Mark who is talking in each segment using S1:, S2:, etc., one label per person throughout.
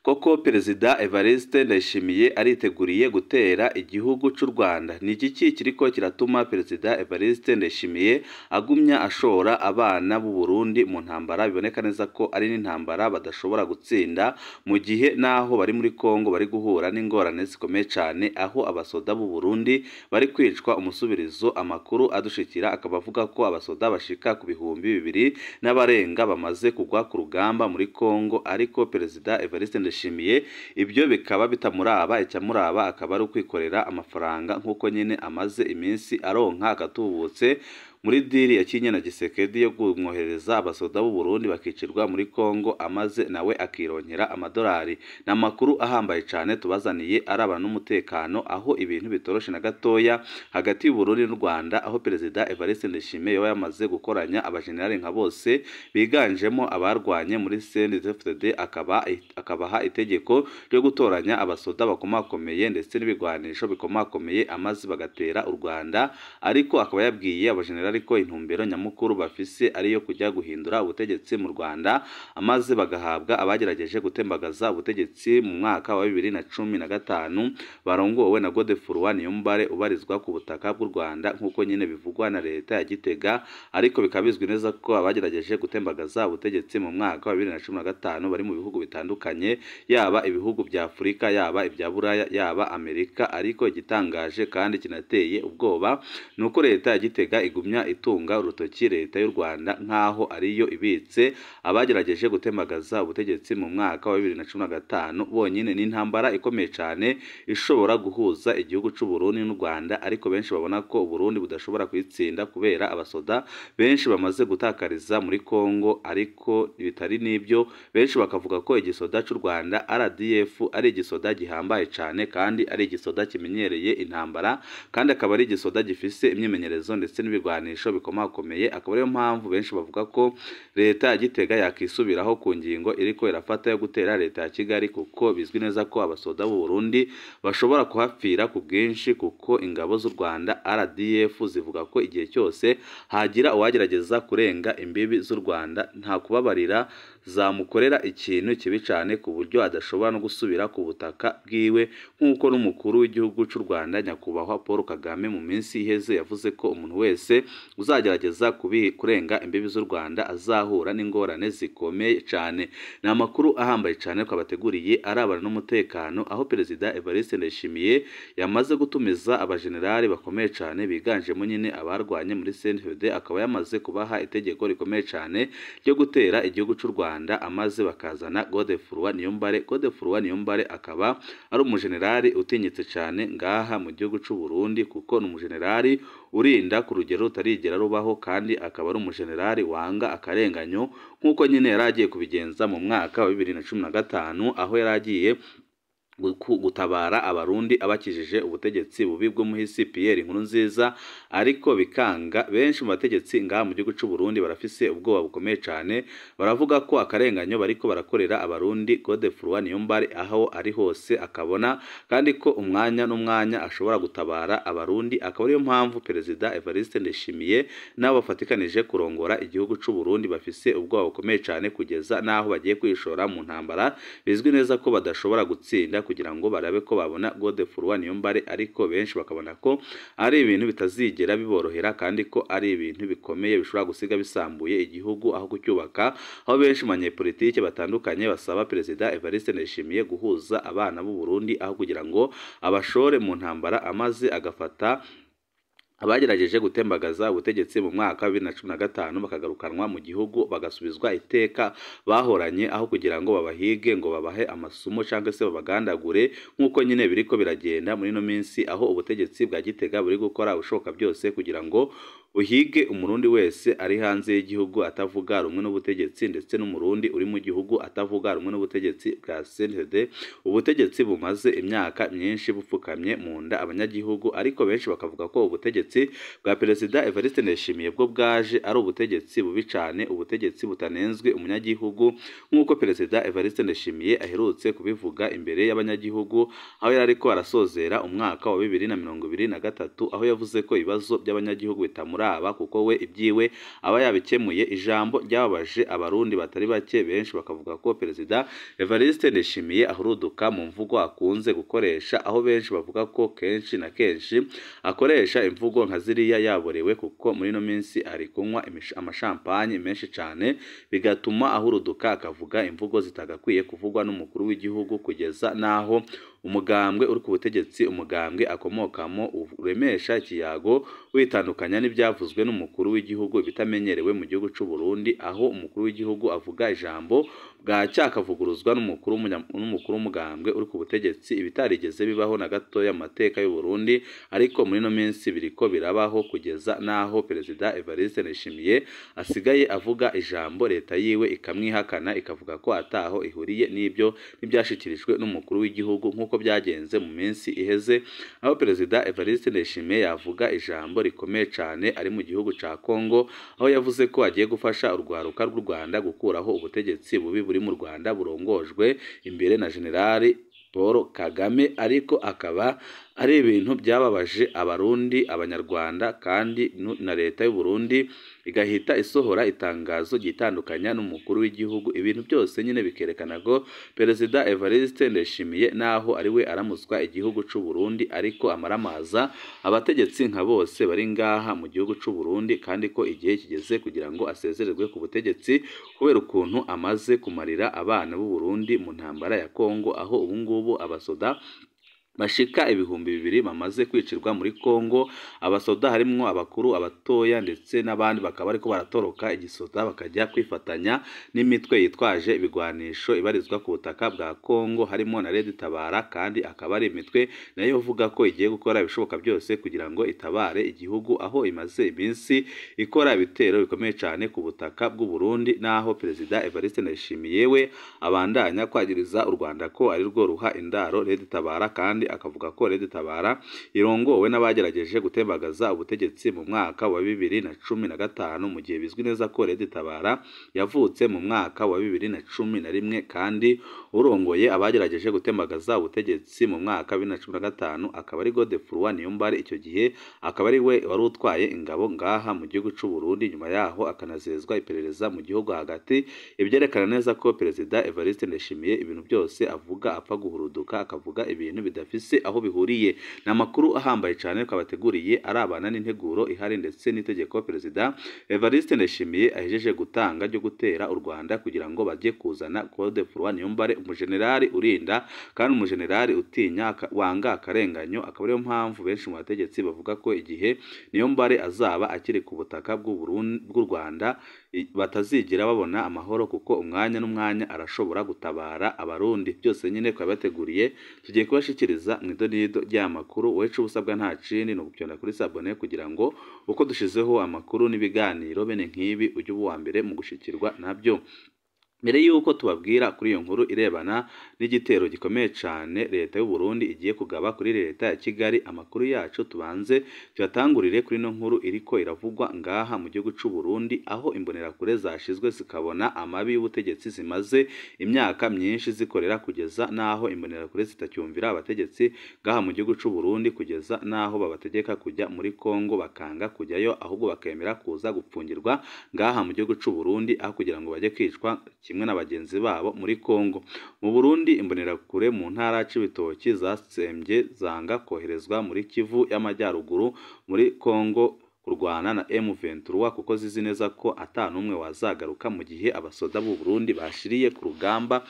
S1: Koko Perezida Evariste Ndayishimiye ariteguriye gutera igihugu cy'u Rwanda. Ni iki kiriko kiratuma Perezida Evariste Ndayishimiye agumya ashora abana b'u Burundi mu ntambara, biboneka neza ko ari n'intambara badashobora gutsinda, mu gihe naho bari muri Kongo bari guhura n'ingorane zikomeye cyane, aho abasoda b'u Burundi bari kwicwa umusubirizo. Amakuru adushikira akaba avuga ko abasoda bashika ku 2000 n'abarenga bamaze kugwa ku rugamba muri Kongo, ariko Perezida Evariste Ndayishimiye ibyo bikaba bitamuraba. Icyamuraba akaba ari ukwikorera amafaranga nk'uko nyine amaze iminsi aronka akatubutse muri diri ya Kinyana Gisekedi yo kumwohereza abasoda b'u Burundi bakicirwa muri Kongo, amaze nawe akironkera amadolari. Ni amakuru ahambaye cyane tubazaniye arabana n'umutekano, aho ibintu bitoroshe na gatoya hagati y'u Burundi n'u Rwanda, aho Perezida Evariste Ndayishimiye yaba yamaze gukoranya abajenerali nka bose biganjemo abarwanye muri CNDD-FDD, akabaha itegeko ryo gutoranya abasoda bakomakomeye ndetse n'ibigwanisho bikomakomeye, amaze bagatera u Rwanda. Ariko akaba yabwiye abajenerali ko intumbero nyamukuru bafise ariyo kujya guhindura ubutegetsi mu Rwanda, amaze bagahabwa abagerageje gutembagaza ubutegetsi mu mwaka wa 2015 barongowe na Godefroid Niyombare ubarizwa ku butaka bw'u Rwanda, nk'uko nyine bivugwa na leta ya Gitega. Ariko bikaba bizwi neza ko abagerageje gutembagaza ubutegetsi mu mwaka wa 2015 bari mu bihugu bitandukanye, yaba ibihugu bya Afurika, yaba ibya Buraya, yaba Amerika. Ariko igitangaje kandi kinateye ubwoba ni uko leta ya Gitega igumya itunga urutoki leta y'u Rwanda nk'aho ariyo ibitse abagerageje gutembagaza ubutegetsi mu mwaka wa 2015 bonyine. Ni intambara ikomeye cyane ishobora guhuza igihugu cy'u Burundi n'u Rwanda, ariko benshi babona ko u Burundi budashobora kuyitsinda kubera abasoda benshi bamaze gutakariza muri Kongo. Ariko bitari n'ibyo, benshi bakavuga ko igisoda cy'u Rwanda RDF ari igisoda gihambaye cyane, kandi ari igisoda kimenyereye intambara, kandi akaba ari igisoda gifise imyimenyerezo ndetse n'ibigwanisho bikomakomeye. Akaba ariyo mpamvu benshi bavuga ko leta ya Gitega yakisubiraho ku ngingo iriko irafata yo gutera leta ya Kigali, kuko bizwi neza ko abasoda b'u Burundi bashobora kuhapfira ku bwinshi, kuko ingabo z'u Rwanda RDF zivuga ko igihe cyose hagira uwagerageza kurenga imbibi z'u Rwanda nta kubabarira, zamukorera ikintu kibi cyane ku buryo adashobora no gusubira ku butaka bwiwe, nk'uko n'umukuru w'igihugu cy'u Rwanda Nyakubahwa Paul Kagame mu minsi iheze yavuze ko umuntu wese uzagerageza kurenga imbibi z'u Rwanda azahura n'ingorane zikomeye cyane. Ni amakuru ahambaye cyane twabateguriye arabana n'umutekano, aho Perezida Evariste Ndayishimiye yamaze gutumiza abajenerali bakomeye cyane biganjemo nyine abarwanye muri CNDD, akaba yamaze kubaha itegeko rikomeye cyane ryo gutera igihugu cy'u Rwanda, amaze bakazana Godefroid Niyombare. Godefroid Niyombare akaba ari umujenerali utinyitse cyane ngaha mu gihugu cy'u Burundi, kuko ni umujenerali urinda ku rugero rutarigera rubaho, kandi akaba ari umujenerali wanga akarenganyo, nk'uko nyine yari agiye kubigenza mu mwaka wa 2015, aho yari agiye gutabara abarundi abakijije ubutegetsi bubi bw'umuhisi Pierre Nkurunziza, ariko bikanga. Benshi mu bategetsi ngaha mu gihugu cy'u Burundi barafise ubwoba bukomeye cyane, baravuga ko akarenganyo bariko barakorera abarundi Godefroid Niyombare aho ari hose akabona, kandi ko umwanya n'umwanya ashobora gutabara abarundi. Akaba ariyo mpamvu Perezida Evariste Ndayishimiye nabo bafatikanije kurongora igihugu cy'u Burundi bafise ubwoba bukomeye cyane, kugeza naho bagiye kwishora mu ntambara bizwi neza ko badashobora gutsinda, kugira ngo barabe ko babona Godefroid Niyombare. Ariko benshi bakabona ko ari ibintu bitazigera biborohera, kandi ko ari ibintu bikomeye bishobora gusiga bisambuye igihugu aho kucyubaka, aho benshi mu banyepolitike batandukanye basaba Perezida Evariste Ndayishimiye guhuza abana b'u Burundi aho kugira ngo abashore mu ntambara, amaze agafata abagerageje gutembagaza ubutegetsi mu mwaka wa 2015 bakagarukanwa mu gihugu, bagasubizwa iteka bahoranye, aho kugira ngo babahige ngo babahe amasumo cyangwa se babagandagure, nk'uko nyine biriko biragenda muri ino minsi, aho ubutegetsi bwa Gitega buri gukora ubushoboka byose kugira ngo uhige umurundi wese ari hanze y'igihugu atavuga rumwe n'ubutegetsi, ndetse n'umurundi uri mu gihugu atavuga rumwe n'ubutegetsi bwa CNDD, ubutegetsi bumaze imyaka myinshi bupfukamye mu nda abanyagihugu. Ariko benshi bakavuga ko ubutegetsi bwa Perezida Evariste Ndayishimiye bwo bwaje ari ubutegetsi bubi cyane, ubutegetsi butanenzwe umunyagihugu, nk'uko Perezida Evariste Ndayishimiye aherutse kubivuga imbere y'abanyagihugu, aho yari ariko arasozera umwaka wa 2023, aho yavuze ko ibibazo by'abanyagihugu bitamuraba. bimuraba kuko we ibyiwe aba yabikemuye. Ijambo ryababaje abarundi batari bake, benshi bakavuga ko Perezida Evariste Ndayishimiye ahuruduka mu mvugo akunze gukoresha, aho benshi bavuga ko kenshi na kenshi akoresha imvugo nka ziriya yaborewe, kuko muri ino minsi ari kunywa amashampanye menshi cyane, bigatuma ahuruduka akavuga imvugo zitagakwiye kuvugwa n'umukuru w'igihugu, kugeza naho umugambwe uri ku butegetsi, umugambwe akomokamo, uremesha ikiyago witandukanya n'ibyavuzwe n'umukuru w'igihugu bitamenyerewe mu gihugu cy'u Burundi, aho umukuru w'igihugu avuga ijambo bwacya akavuguruzwa n'umukuru w'umugambwe uri ku butegetsi, ibitarigeze bibaho na gatoya mu mateka y'u Burundi, ariko muri ino minsi biriko birabaho, kugeza naho Perezida Evariste Ndayishimiye asigaye avuga ijambo leta yiwe ikamwihakana, ikavuga ko ataho ihuriye n'ibyo n'ibyashikirijwe n'umukuru w'igihugu, nk'uko byagenze mu minsi iheze aho Perezida Evariste Ndayishimiye yavuga ijambo rikomeye cyane ari mu gihugu ca Kongo, aho yavuze ko agiye gufasha urwaruka rw'u Rwanda gukuraho ubutegetsi bubi buri mu Rwanda burongojwe imbere na Generali Paul Kagame, ariko akaba ari ibintu byababaje abarundi, abanyarwanda, kandi na leta y'u Burundi igahita isohora itangazo ryitandukanya n'umukuru w'igihugu. Ibintu byose nyine bikerekana ko Perezida Evariste Ndayishimiye naho ari we aramuswa igihugu cy'u Burundi, ariko amaramaza abategetsi nka bose bari ngaha mu gihugu cy'u Burundi, kandi ko igihe kigeze kugira ngo asezererwe ku butegetsi kubera ukuntu amaze kumarira abana b'u Burundi mu ntambara ya Kongo, aho ubu ngubu abasoda bashika 2000 bamaze kwicirwa muri Kongo. Abasoda harimwo abakuru, abatoya ndetse n'abandi bakaba ariko baratoroka igisoda bakajya kwifatanya n'imitwe yitwaje ibigwanisho ibarizwa ku butaka bwa Kongo, harimo na Red Tabara, kandi akaba ari imitwe nayo ivuga ko igiye gukora ibishoboka byose kugira ngo itabare igihugu, aho imaze iminsi ikora ibitero bikomeye cyane ku butaka bw'u Burundi, naho Perezida Evariste Ndayishimiye we abandanya kwagiriza u Rwanda ko ari rwo ruha indaro Red Tabara, kandi akavuga ko Red Tabara irongowe n'abagerageje gutembagaza ubutegetsi mu mwaka wa 2015, mu gihe bizwi neza ko Red Tabara yavutse mu mwaka wa 2011, kandi urongoye abagerageje gutembagaza ubutegetsi mu mwaka wa 2015 akaba ari Godefroid Niyombare, icyo gihe akaba ari we wari utwaye ingabo ngaha mu gihugu cy'u Burundi, nyuma yaho akanazezwa iperereza mu gihugu hagati. Ibyerekana neza ko Perezida Evariste Ndayishimiye ibintu byose avuga apfa guhuruduka, akavuga ibintu bidafite aho bihuriye. Ni amakuru ahambaye cyane twabateguriye arabana n'integuro ihari ndetse n'itegeko Perezida Evariste Ndayishimiye ahejeje gutanga ryo gutera u Rwanda kugira ngo bajye kuzana Godefroid Niyombare, umujenerali urinda kandi umujenerali utinya wanga akarenganyo, akaba ariyo mpamvu benshi mu bategetsi bavuga ko igihe Niyombare azaba akiri ku butaka bw'u Rwanda batazigira babona amahoro, kuko umwanya n'umwanya arashobora gutabara abarundi. Byose nyine twabateguriye tugiye kubashikiriza mu idonido ry'amakuru. Wecu ubusabwa nta kindi ni ugukyonda kuri sabone kugira ngo uko dushizeho amakuru n'ibiganiro bene nk'ibi ujye uba uwa mbere mu gushikirwa nabyo. Mbere yuko tubabwira kuri iyo nkuru irebana n'igitero gikomeye cyane leta y'u Burundi igiye kugaba kuri leta ya Kigali, amakuru yacu tubanze tuyatangurire kuri ino nkuru iriko iravugwa ngaha mu gihugu cy'u Burundi, aho imbonerakure zashizwe zikabona amabi y'ubutegetsi zimaze imyaka myinshi zikorera, kugeza naho imbonerakure zitacyumvira abategetsi ngaha mu gihugu cy'u Burundi, kugeza naho babategeka kujya muri Kongo bakanga kujyayo, ahubwo bakemera kuza gupfungirwa ngaha mu gihugu cy'u Burundi aho kugira ngo bajye kwicwa kimwe na bagenzi babo muri Kongo. Mu Burundi imbonerakure mu ntara Cibitoki zasembye zanga koherezwa muri Kivu y'Amajyaruguru muri Kongo kurwana na M23, kuko zizi neza ko ata n'umwe wazagaruka mu gihe abasoda b'u Burundi bashiriye ku rugamba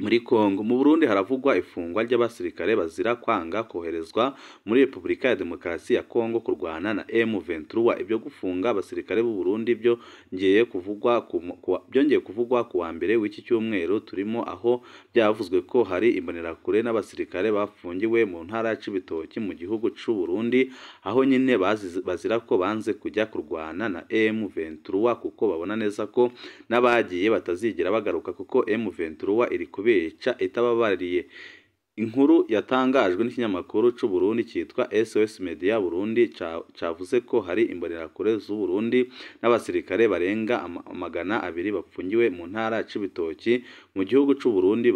S1: muri Kongo. Mu Burundi haravugwa ifungwa ry'abasirikare bazira kwanga koherezwa muri Repubulika ya Demokarasi ya Kongo kurwana na M23. Ibyo gufunga abasirikare b'u Burundi byongeye kuvugwa ku wa mbere w'iki cyumweru turimo, aho byavuzwe ko hari imbonerakure n'abasirikare bafungiwe mu ntara ya Cibitoki mu gihugu cy'u Burundi, aho nyine bazira ko banze kujya kurwana na M23, kuko babona neza ko n'abagiye batazigera bagaruka, kuko M23 iri kubica itababariye. Inkuru yatangajwe n'ikinyamakuru c'u Burundi cyitwa SOS Media Burundi cavuze ko hari imbonerakure z'u Burundi n'abasirikare barenga 200 bapfungiwe mu ntara ya Cibitoki mu gihugu c'u Burundi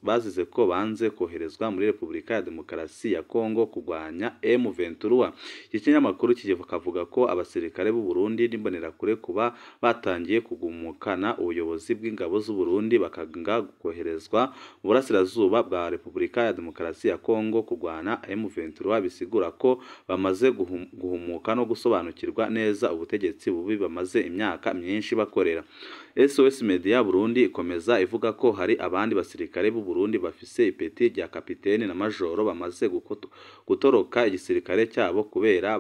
S1: bazize ko banze koherezwa muri Repubulika ya Demokarasi ya Kongo kurwanya M23. Iki kinyamakuru kikavuga ko abasirikare b'u Burundi n'imbonerakure kuba batangiye kugumukana ubuyobozi bw'ingabo z'u Burundi bakanga koherezwa mu burasirazuba bwa Repubulika ya Demokarasi ya Kongo kurwana M23, bisigura ko bamaze guhumuka no gusobanukirwa neza ubutegetsi bubi bamaze imyaka myinshi bakorera. SOS Media Burundi ikomeza ivuga ko hari abandi basirikare b'u Burundi bafise ipeti rya kapiteni na majoro bamaze gutoroka igisirikare cyabo kubera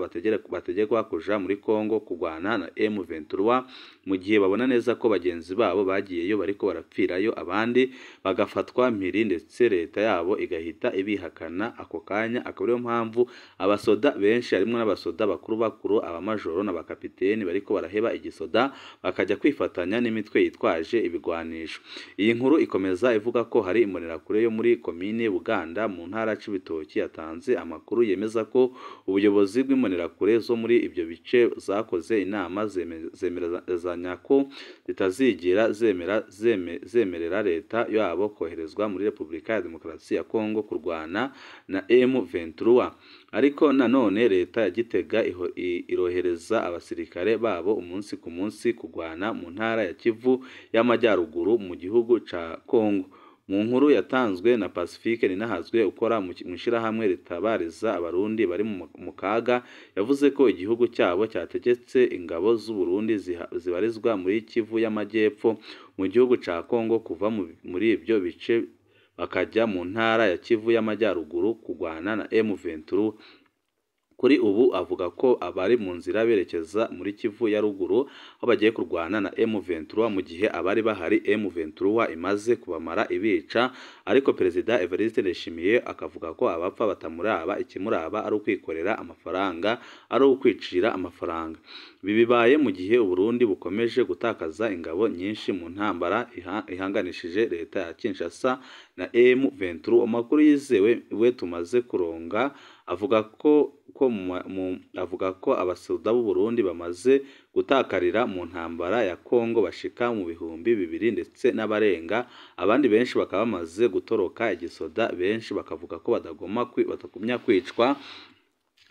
S1: bategekwa kuja muri Kongo kurwana na M23, mu gihe babona neza ko bagenzi babo bagiyeyo bariko barapfirayo, abandi bagafatwa mpiri ndetse leta yabo igahita ibihakana ako kanya. Akaba ariyo mpamvu abasoda benshi harimo n'abasoda bakuru bakuru, abamajoro n'abakapiteni bariko baraheba igisoda bakajya kwifatanya n'imitwe yitwaje ibigwanisho. Iyi nkuru ikomeza ivuga ko hari imbonerakure yo muri komine Buganda mu ntara Cibitoki yatanze amakuru yemeza ko ubuyobozi bw'imbonerakure zo muri ibyo bice zakoze inama zemerezanya ko zitazigera zemerera leta yabo koherezwa muri Repubulika ya Demokarasi ya Kongo kurwana na M23. Ariko nanone leta ya Gitega irohereza abasirikare babo umunsi ku munsi kurwana mu ntara ya Kivu y'Amajyaruguru mu gihugu ca Kongo. Mu nkuru yatanzwe na Pacifique Ninahazwe ukora mu ishirahamwe ritabariza abarundi bari mu kaga, yavuze ko igihugu cyabo cyategetse ingabo z'u Burundi zibarizwa muri Kivu y'Amajyepfo mu gihugu ca Kongo kuva muri ibyo bice bakajya mu ntara ya Kivu y'Amajyaruguru kurwana na M23. Kuri ubu avuga ko abari mu nzira berekeza muri Kivu ya ruguru aho bagiye kurwana na M23, mu gihe abari bahari M23 imaze kubamara ibica. Ariko Perezida Evariste Ndayishimiye akavuga ko abapfa batamuraba, ikimuraba ari ukwikorera amafaranga, ari ukwicira amafaranga. Ibi bibaye mu gihe u Burundi bukomeje gutakaza ingabo nyinshi mu ntambara ihanganishije leta ya Kinshasa na M23. Amakuru yizewe we tumaze kuronga avuga ko abasoda b'u Burundi bamaze gutakarira mu ntambara ya Kongo bashika mu 2000 ndetse n'abarenga, abandi benshi bakaba bamaze gutoroka igisoda, benshi bakavuga ko batagumya kwicwa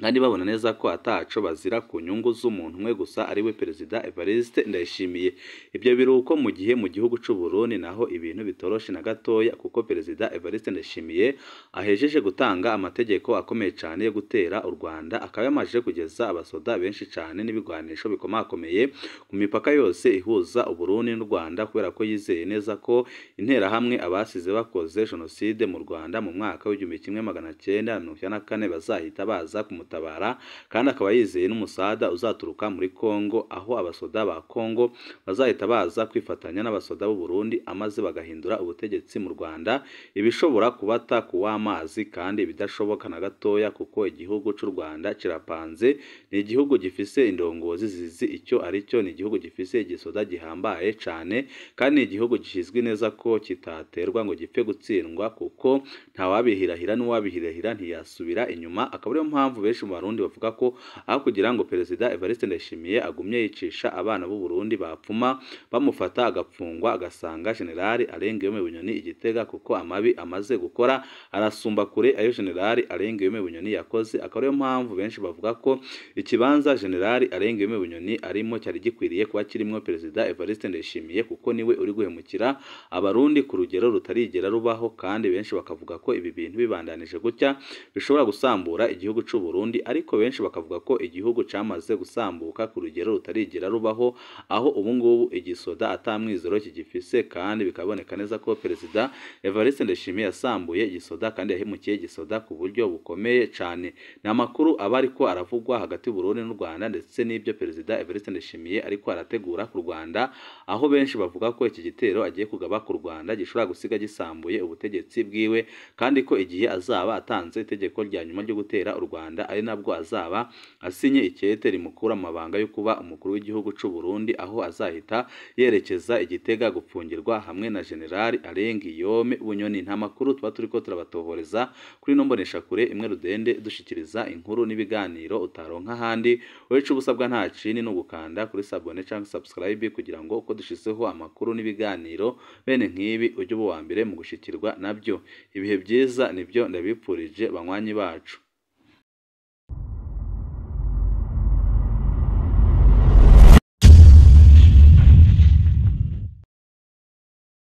S1: kandi babona neza ko ataco bazira ku nyungu z'umuntu umwe gusa ariwe Perezida Evariste Ndayishimiye. Ibyo biruko mu gihe mu gihugu c'u Burundi naho ibintu bitoroshe na gatoya, kuko Perezida Evariste Ndayishimiye ahejeje gutanga amategeko akomeye cyane yo gutera u Rwanda, akaba yamaze kugeza abasoda benshi cyane n'ibigwanisho bikomakomeye ku mipaka yose ihuza u Burundi n'u Rwanda, kubera ko yizeye neza ko interahamwe abasize bakoze jenoside mu Rwanda mu mwaka w'1994 bazahita baza kumutabara, kandi akaba yizeye n'umusada uzaturuka muri Kongo, aho abasoda ba Kongo bazahita baza kwifatanya n'abasoda b'u Burundi amaze bagahindura ubutegetsi mu Rwanda, ibishobora kubata kuw'amazi kandi bidashoboka na gatoya, kuko igihugu c'u Rwanda kirapanze, ni igihugu gifise indongozi zizi icyo aricyo, ni igihugu gifise igisoda gihambaye cane, kandi ni igihugu kizwi neza ko kitaterwa ngo gipfe gutsindwa, kuko ntawabihirahira n'uwabihirahira ntiyasubira inyuma. Akaba ariyo mpamvu benshi mu Barundi bavuga ko aho kugira ngo Perezida Evariste Ndayishimiye agumye yicisha abana b'u Burundi bapfuma bamufata agapfungwa, agasanga General Alain Guillaume Bunyoni igitega, kuko amabi amaze gukora arasumba kure ayo General Alain Guillaume Bunyoni yakoze. Akaba ariyo mpamvu benshi bavuga ko ikibanza General Alain Guillaume Bunyoni arimo cyari gikwiriye kuba kirimo Perezida Evariste Ndayishimiye, kuko niwe uri guhemukira Abarundi ku rugero rutarigera rubaho, kandi benshi bakavuga ko ibi bintu bibandanije gutya bishobora gusambura igihugu c'u Burundi. Ariko benshi bakavuga ko igihugu camaze gusambuka ku rugero rutarigera rubaho, aho ubu ngubu igisoda atamwizero kigifise, kandi bikaboneka neza ko Perezida Evariste Ndayishimiye yasambuye igisoda kandi yahemukiye igisoda ku buryo bukomeye cane. Ni amakuru aba ariko aravugwa hagati y'u Burundi n'u Rwanda, ndetse n'ibyo Perezida Evariste Ndayishimiye ariko arategura ku Rwanda, aho benshi bavuga ko iki gitero agiye kugaba ku Rwanda gishobora gusiga gisambuye ubutegetsi bwiwe, kandi ko igihe azaba atanze itegeko rya nyuma ryo gutera u Rwanda ari nabwo azaba asinye ikete rimukura amabanga yo kuba umukuru w'igihugu c'u Burundi, aho azahita yerekeza i Gitega gupfungirwa hamwe na General Alain Guillaume Bunyoni. Nta makuru tuba turiko turabatohoreza kuri ino mboneshakure imwe rudende dushikiriza inkuru n'ibiganiro utaronka ahandi. Uretse ubusabwa nta kindi ni ugukanda kuri sabone cyangwa subscribe kugira ngo uko dushizeho amakuru n'ibiganiro bene nk'ibi ujye uba uwa mbere mu gushikirwa nabyo. Ibihe byiza nibyo ndabipfurije banywanyi bacu.